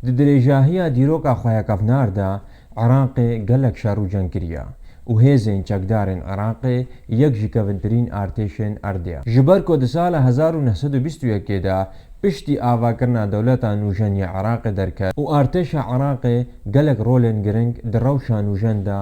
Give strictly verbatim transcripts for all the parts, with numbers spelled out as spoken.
Di dirêjahiya dîroka xweyakevnar de Iraqê gelek şer û ceng kiriye û hêzên çekdarên Iraqê yek ji kevintirîn artêşên erdê ye. Ji ber ku di sala hezar û neh sed û bîst û yekê de piştî avakirina dewleta nûjen ya Iraqê derket û artêşa Iraqê gelek rolên giring di rewşa nûjen de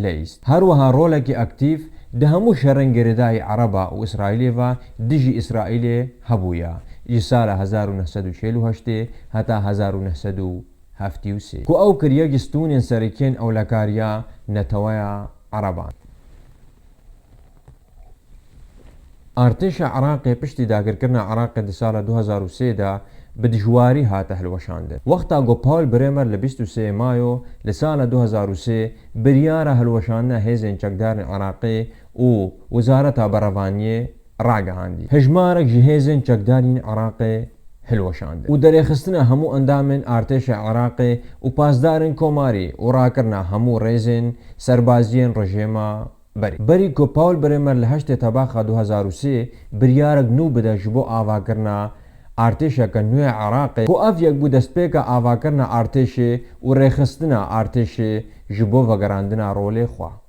leyîst. Her wiha rolekî aktîf di hemû şerên girêdayî Ereba û Îsraîlê ve dijî Îsraîlê hebûye, ji sala hezar û neh sed û çil û heştê heta hezar û neh sed û heftê û sê, ku ew kiriye ji stûnên serekiyên ewlekariya Neteweya Ereban. Artêşa Iraqê piştî dagirkirina Iraqê di sala du hezar û sê de bi dijwarî hate hilweşandin. Wexta ku Paul Bremer li bîst û sê Mayo li sala du hezar û sê biryara hilweşandina hêzên çekdarên Iraqê û Wezareta Berevaniyê ragihandî, hejmarek ji hêzên çekdarên Iraqê hilweşandin û derêxistina hemû endamên artêşa Iraqê û pasdarên komarî û rakirina hemû rêzên serbaziyên rejêma berî. Berî ku Paul Bremer li heştê Tebaxa du hezar û sê biryarek nû bide ji bo avakirina artêşeke nû ya Iraqê, ku ev yek bû destpêka avakirina artêşê û rêxistina artêşê ji bo vegerandina rolê xwe.